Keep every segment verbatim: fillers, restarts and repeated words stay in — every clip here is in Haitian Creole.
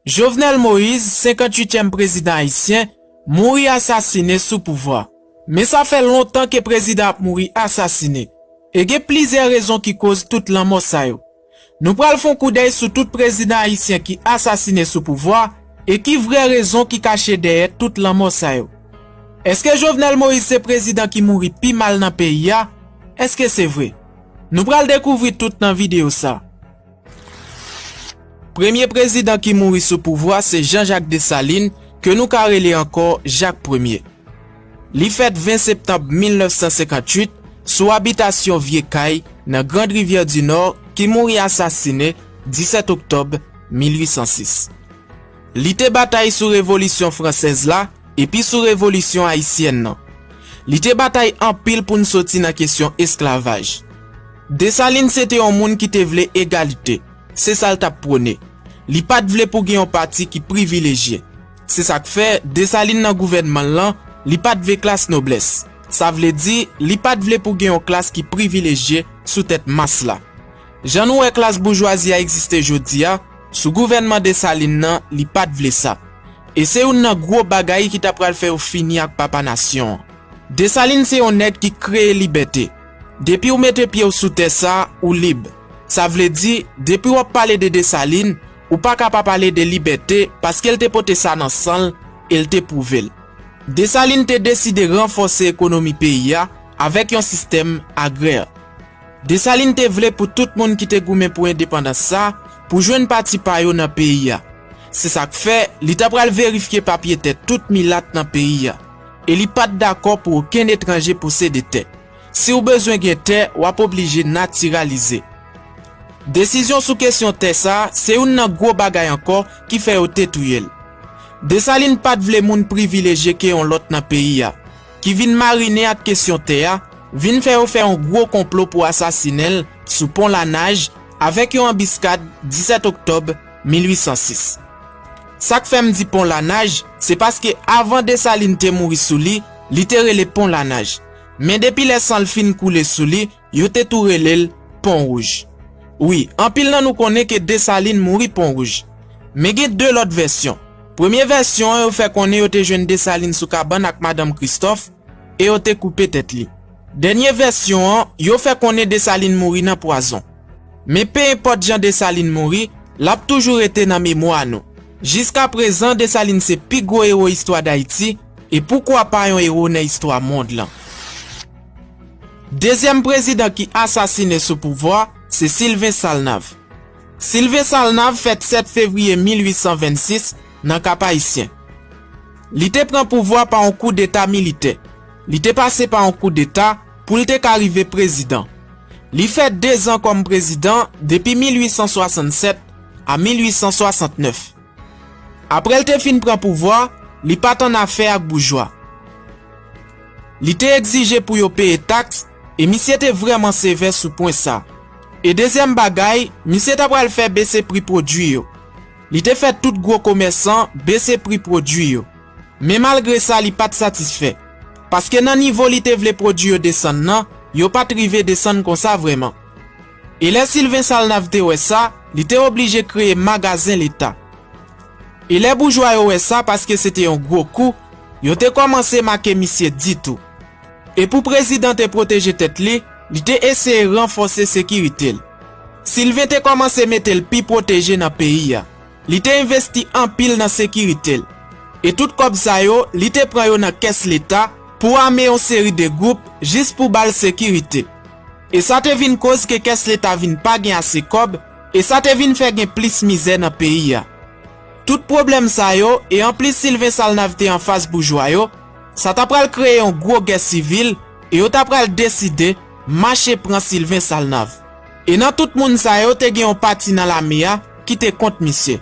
Jovenel Moïse, senkantuityèm prezidan ayisyen, mouri asasinen sou pouvwa. Men sa fè lontan ke prezidan ap mouri asasinen. E gen plizyè rezon ki koz tout lanmò sa yo. Nou pral fè yon koudèy sou tout prezidan ayisyen ki asasinen sou pouvwa e ki vrè rezon ki kache dèyè tout lanmò sa yo. Èske Jovenel Moïse se prezidan ki mouri pi mal nan peyi a? Èske se vre? Nou pral dekouvri tout nan videyo sa. Premye prezidan ki mouri sou pouvwa se Jean Jacques Dessalines, ke nou ka rele ankò Jak Premye. Li fèt ven septanm mil nèf san senkantuit sou abitasyon Vye Kay nan Grand Rivière du Nord ki mouri asasinen disèt oktòb mil uit san sis. Li te batay sou Revolisyon Fransèz la epi sou Revolisyon Ayisyèn nan. Li te batay anpil pou n soti nan kesyon esklavaj. Desalin se te yon moun ki te vle egalite. Se sa l t ap pwone. Li pa t vle pou gen yon pati ki privilejye. Se sa k fè, Desalin nan gouvènman l lan, li pa t vle klas noblès. Sa vle di, li pa t vle pou gen yon klas ki privilejye sou tèt mas la. Jan nou wè klas boujwazi a egziste jodi a, sou gouvènman Desalin nan, li pa t vle sa. E se youn nan gwo bagay ki ta pral fè yo fini ak papa nasyon an. Desalin se yon nèg ki kreye libète. Depi w mete pye w sou tè sa, ou lib. Sa vle di, depi w ap pale de Desalin, ou pa ka pa pale de libète paske l te pote sa nan san l e l te pwouve l. Desalin te deside ranfòse ekonomi peyi a avèk yon sistèm agrè. Desalin te vle pou tout moun ki te goumen pou endepandans sa pou jwenn pati pa yo nan peyi a. Se sa k fè, li ta pral verifye papye tè tout milat nan peyi a. E li pa t dakò pou okenn etranje posede tè. Si w bezwen gen tè, w ap oblije natiralize. Desizyon sou kesyon tè sa, se youn nan gwo bagay ankò ki fè yo te touye l. Desalin pa t vle moun privilejye ke yon lòt nan peyi a, ki vin marinen ak kesyon tè a, vin fè yo fè yon gwo konplo pou asasinen l sou Pon Lanaj avèk yon anbiskad disèt oktòb mil uit san sis. Sa k fè m di Pon Lanaj, se paske avan Desalin te mouri sou li, li te rele Pon Lanaj. Men depi lè san l fin koule sou li, yo te tou rele l Pon Wouj. Wi, anpil nan nou konnen ke Desalin mouri Pon Wouj. Men gen de lòt vèsyon. Premye vèsyon an, yo fè konnen yo te jwenn Desalin sou kabann ak madanm Kristòf e yo te koupe tèt li. Dènye vèsyon an, yo fè konnen Desalin mouri nan pwazon. Men pe enpòt jan Desalin mouri, l ap toujou rete nan memwa nou. Jiskaprezan, Desalin se pi gwo ewo istwa Dayiti e poukwa pa yon ewo nan istwa mond lan. Dezyèm prezidan ki asasinen sou pouvwa se Sylvain Salnav. Sylvain Salnav fèt sèt fevriye mil uit san vennsis nan Kap Ayisyen. Li te pran pouvwa pa yon koudeta militè. Li te pase pa yon koudeta pou l te ka rive prezidan. Li fè dezan kòm prezidan depi mil uit san swasannsèt a mil uit san swasantnèf. Apre l te fin pran pouvwa, li pa t annafè ak boujwa. Li te egzije pou yo peye taks e misye te vrèman sevè sou pwen sa. E dezyèm bagay, misye ta pral fè bese pri pwodui yo. Li te fè tout gwo komèsan bese pri pwodui yo. Men malgre sa, li pa t satisfè. Paske nan nivo li te vle pwodui yo desann nan, yo pa t rive desann konsa vrèman. E lè Sylvain Salnav te wè sa, li te oblije kreye magazen leta. E lè boujwa yo wè sa, paske se te yon gwo kou, yo te kòmanse make misye ditou. E pou prezidan te pwoteje tèt li, li te eseye ranfòse sekirite l. Sylvain te kòmanse mete l pi pwoteje nan peyi a. Li te envesti anpil nan sekirite l. E tout kòb sa yo, li te pran yo nan kès leta pou ame yon seri de gwoup jis pou ba l sekirite. E sa te vin koz ke kès leta vin pa gen ase kòb, e sa te vin fè gen plis mizè nan peyi a. Tout pwoblèm sa yo, e anplis Sylvain Salnav te anfas boujwa yo, sa ta pral kreye yon gwo gè sivil, e yo ta pral deside mache pran Sylvain Salnav. E nan tout moun sa yo, te gen yon pati nan lame a ki te kont misye.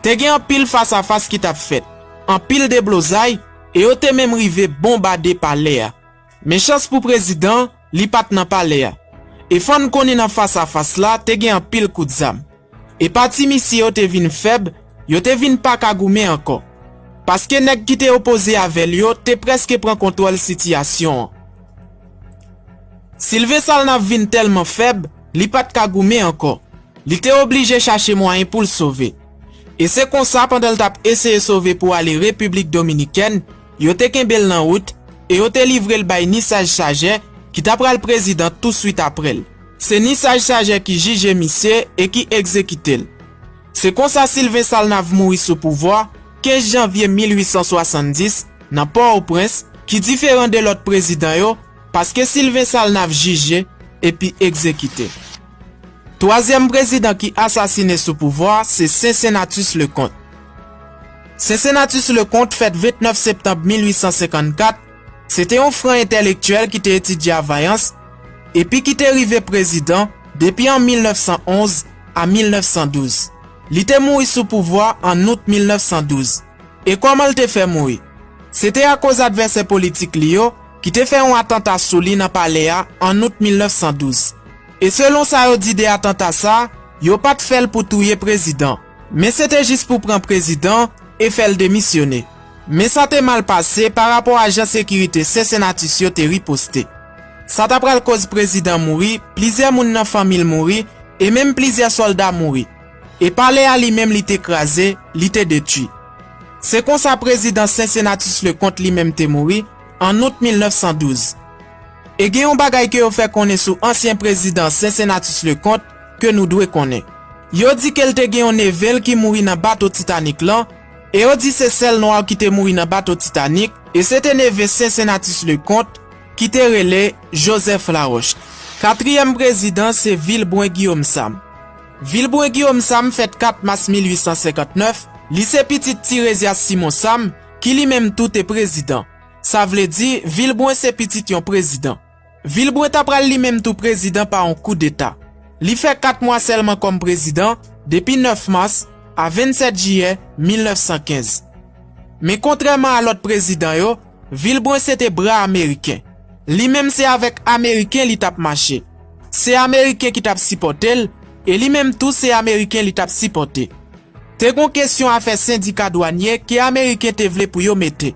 Te gen anpil fasafas ki t ap fèt, anpil deblozay, e yo te menm rive bonbade palè a. Men chans pou prezidan, li pa t nan palè a. E fò n konnen nan fasafas la, te gen anpil kout zam. E pati misye yo te vin fèb, yo te vin pa ka goumen ankò. Paske nèg ki te opoze avè l yo te prèske pran kontwòl sitiyasyon an. Sylvain Salnav vin tèlman fèb, li pa t ka goumen ankò. Li te oblije chache mwayen pou l sove. E se konsa, pandan l t ap eseye sove pou ale Repiblik Dominikèn, yo te kenbe l nan wout e yo te livre l bay Nissage Sager, ki ta pral prezidan touswit apre l. Se Nissage Sager ki jije misye e ki egzekite l. Se konsa Sylvain Salnav mouri sou pouvwa kenz janvye mil uit san swasanndis nan Pòtoprens, ki diferan de lòt prezidan yo, paske Sylvain Salnav jije epi egzekite. Twazyèm prezidan ki asasinen sou pouvwa se Cincinnatus Leconte. Cincinnatus Leconte fèt vennèf septanm mil uit san senkannkat, se te yon fran entèlektyèl ki te etidye a Vayans epi ki te rive prezidan depi an mil nèf san onz a mil nèf san douz. Li te mouri sou pouvwa an out mil nèf san douz. E kòman l te fè mouri? Se te akoz advèsè politik li yo ki te fè yon atanta sou li nan palè a an out mil nèf san douz. E selon sa yo di de atanta sa a, yo pa t fè l pou touye prezidan, men se te jis pou pran prezidan e fè l demisyone. Men sa te mal pase pa rapò ajan sekirite Cincinnatus yo te riposte. Sa ta pral koz prezidan mouri, plizyè moun nan fanmi l mouri, e menm plizyè sòlda mouri. E palè a li menm li te kraze, li te detwi. Se konsa prezidan Cincinnatus Leconte li menm te mouri an out mil nèf san douz. E gen yon bagay ke yo fè konnen sou ansyen prezidan Cincinnatus Leconte ke nou dwe konnen. Yo di ke l te gen yon neve l ki mouri nan bato Titanic lan, e yo di se sèl nwa ki te mouri nan bato Titanic, e se te neve Cincinnatus Leconte ki te rele Joseph Laroche. Katriyèm prezidan se Vilbrun Guillaume Sam. Vilbrun Guillaume Sam fèt kat mas mil uit san senkannèf, li se pitit Tirésias Simon Sam, ki li menm tou te prezidan. Sa vle di, Vilbrun se pitit yon prezidan. Vilbrun ta pral li menm tou prezidan pa yon koudeta. Li fè kat mwa sèlman kòm prezidan, depi nèf mas a vennsèt jiyè mil nèf san kenz. Men kontrèman a lòt prezidan yo, Vilbrun se te bra ameriken. Li menm se avèk ameriken li t ap mache. Se ameriken ki t ap sipòte l, e li menm tou se ameriken li t ap sipòte. Te gon kesyon afè sendika dwanye ke ameriken te vle pou yo mete.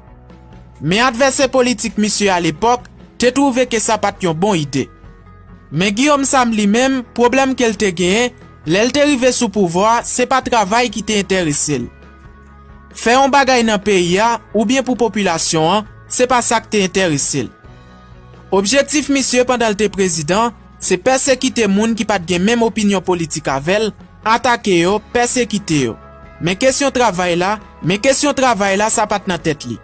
Men advèsè politik misye alepòk te twouve ke sa pa t yon bon ide. Men Guillaume Sam li menm, pwoblèm ke l te genyen, lè l te rive sou pouvwa, se pa travay ki te enterese l. Fè yon bagay nan peyi a, oubyen pou popilasyon an, se pa sa k te enterese l. Objektif misye pandan l te prezidan, se pèsekite moun ki pa t gen menm opinyon politik avè l, atake yo, pèsekite yo. Men kesyon travay la, men kesyon travay la, sa pa t nan tèt li.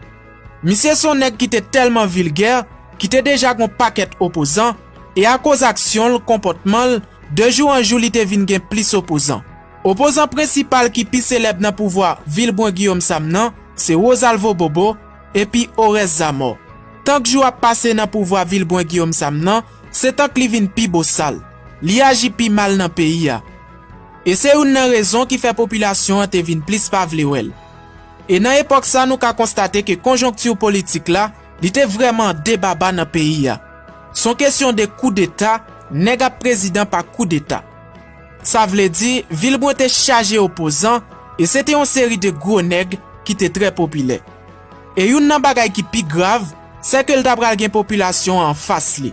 Misye se yon nèg ki te tèlman vilgè, ki te deja gon pakèt opozan, e akoz aksyon l, konpòtman l, de jou an jou li te vin gen plis opozan. Opozan prensipal ki pi selèb nan pouvwa Vilbrun Guillaume Sam nan, se Rosalvo Bobo epi Orès Zamò. Tank jou ap pase nan pouvwa Vilbrun Guillaume Sam nan, se tank li vin pi bosal, li aji pi mal nan peyi a. E se youn nan rezon ki fè popilasyon an te vin plis pa vle wè l. E nan epòk sa nou ka konstate ke konjonkti politik la, li te vrèman an debaba nan peyi a. Se yon kesyon de koudeta, nèg ap prezidan pa koudeta. Sa vle di, Vilbrun te chaje opozan, e se te yon seri de gwo nèg ki te trè popilè. E youn nan bagay ki pi grav, se ke l ta pral gen popilasyon an anfas li.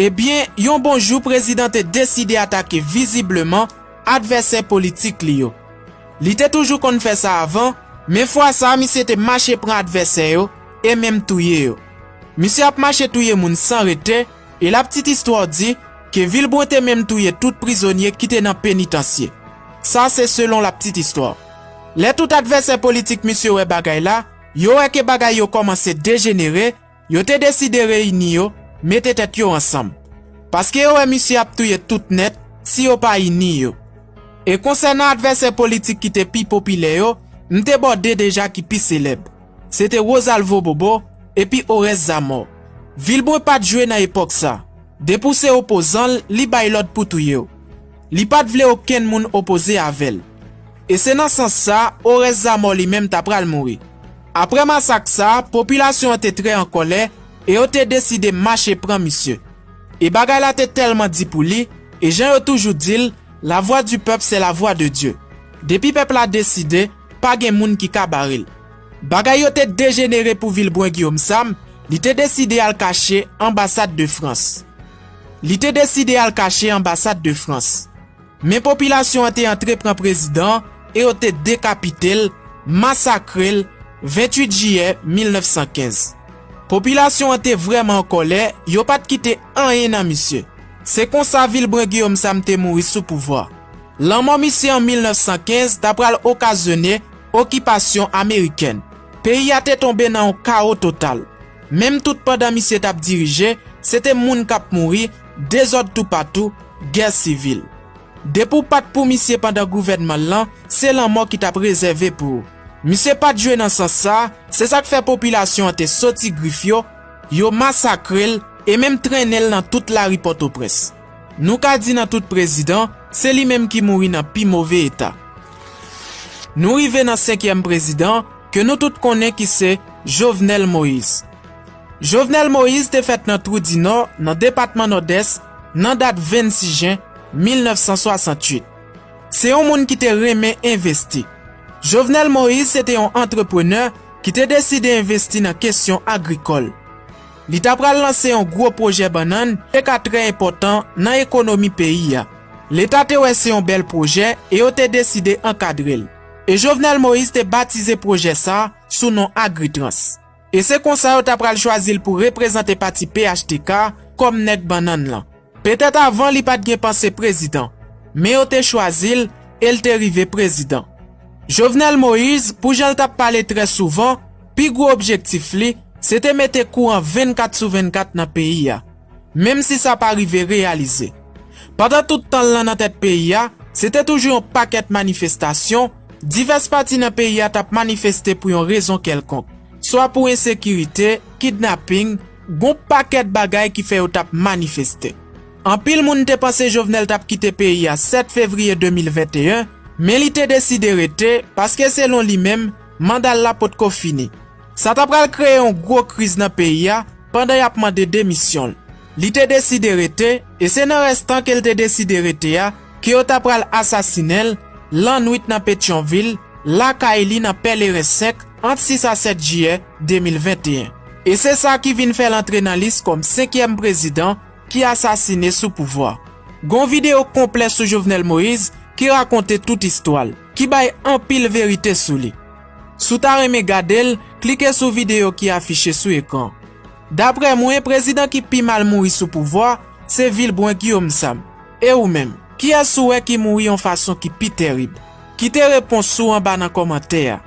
Ebyen, yon bon jou prezidan te deside atake vizibleman advèsè politik li yo. Li te toujou konn fè sa avan, men fwa sa a misye te mache pran advèsè yo e menm touye yo. Misye ap mache touye moun san rete, e laptit istwa di ke Vilbrun te menm touye tout prizonye ki te nan penitansye. Sa se selon laptit istwa. Lè tout advèsè politik misye wè bagay la, yo wè ke bagay yo kòmanse dejenere, yo te deside reyini yo, mete tèt yo ansanm. Paske yo wè misye ap touye tout nèt si yo pa ini yo. E konsènan advèsè politik ki te pi popilè yo, m te ba w de deja ki pi selèb. Se te Rosalvo Bobo epi Orès Zamò. Vilbrun pa t jwe nan epòk sa. Depi w se opozan l, li bay lòd pou touye w. Li pa t vle okenn moun opoze avè l. E se nan sans sa, Orès Zamò li menm ta pral mouri. Apre masak sa, popilasyon an te trè an kòlè e yo te deside mache pran misye. E bagay la te tèlman di pou li, e jan yo toujou di l, la voix du peuple, c'est la voix de Dieu. Depi pèp la deside, pa gen moun ki ka bare l. Bagay yo te dejenere pou Vilbrun Guillaume Sam, li te deside al kache anbasad de Frans. Li te deside al kache anbasad de Frans. Men popilasyon an te antre pran prezidan an, e yo te dekapite l, masakre l, venntuit jiyè mil nèf san kenz. Popilasyon an te vrèman an kòlè, yo pa t kite anyen nan misye. Se konsa Vilbrun Guillaume Sam te mouri sou pouvwa. Lanmò misye an mil nèf san kenz ta pral okazyone okipasyon amerikèn. Peyi a te tonbe nan yon kawo total. Menm tout pandan misye t ap dirije, se te moun k ap mouri, dezòd toupatou, gè sivil. Depi w pa t pou misye pandan gouvènman l lan, se lanmò ki t ap rezève pou ou. Misye pa t jwe nan sans sa a, se sa k fè popilasyon an te soti grif yo, yo masakre l e menm trennen l nan tout lari Pòtoprens. Nou ka di nan tout prezidan, se li menm ki mouri nan pi move eta. Nou rive nan senkyèm prezidan ke nou tout konnen ki se Jovenel Moïse. Jovenel Moïse te fèt nan Twou di Nò, nan depatman Nòdès, nan dat vennsis jen mil nèf san swasantuit. Se yon moun ki te renmen envesti. Jovenel Moïse se te yon antreprenè ki te deside envesti nan kesyon agrikòl. Li ta pral lanse yon gwo pwojè bannann ki te ka trè enpòtan nan ekonomi peyi a. Leta te wè se yon bèl pwojè e yo te deside ankadre l. E Jovenel Moïse te batize pwojè sa a sou non Agritrans. E se konsa yo ta pral chwazi l pou reprezante pati P H T K kòm nèg bannann lan. Petèt avan li pa t gen panse prezidan, men yo te chwazi l e l te rive prezidan. Jovenel Moïse, pou jan l t ap pale trè souvan, pi gwo objektif li, se te mete kouran vennkat sou vennkat nan peyi a, menm si sa pa rive reyalize. Pandan tout tan l lan nan tèt peyi a, se te toujou yon pakèt manifestasyon, divès pati nan peyi a t ap manifeste pou yon rezon kèlkonk, swa pou ensekirite, kidnaping, gon pakèt bagay ki fè yo t ap manifeste. Anpil moun te panse Jovenel t ap kite peyi a sèt fevriye de mil venteyen, men li te deside rete paske selon li menm, manda l la potko fini. Sa ta pral kreye yon gwo kriz nan peyi a pandan y ap mande demisyon l. Li te deside rete e se nan rès tan ke l te deside rete a ke yo ta pral asasinen l lannwit nan Petyonvil, lakay li nan Pèleren senk, ant sis a sèt jiyè de mil venteyen. E se sa ki vin fè l antre nan lis kòm senkyèm prezidan ki asasine sou pouvwa. Gon videyo konplè sou Jovenel Moïse ki rakonte tout istwa l, ki bay anpil verite sou li. Si w ta renmen gade l, klike sou videyo ki afiche sou ekran. Daprè mwen, prezidan ki pi mal mouri sou pouvwa, se Vilbrun Guillaume Sam. E ou menm, kiyès ou wè ki mouri yon fason ki pi tèrib? Kite repons ou anba nan kòmantè a.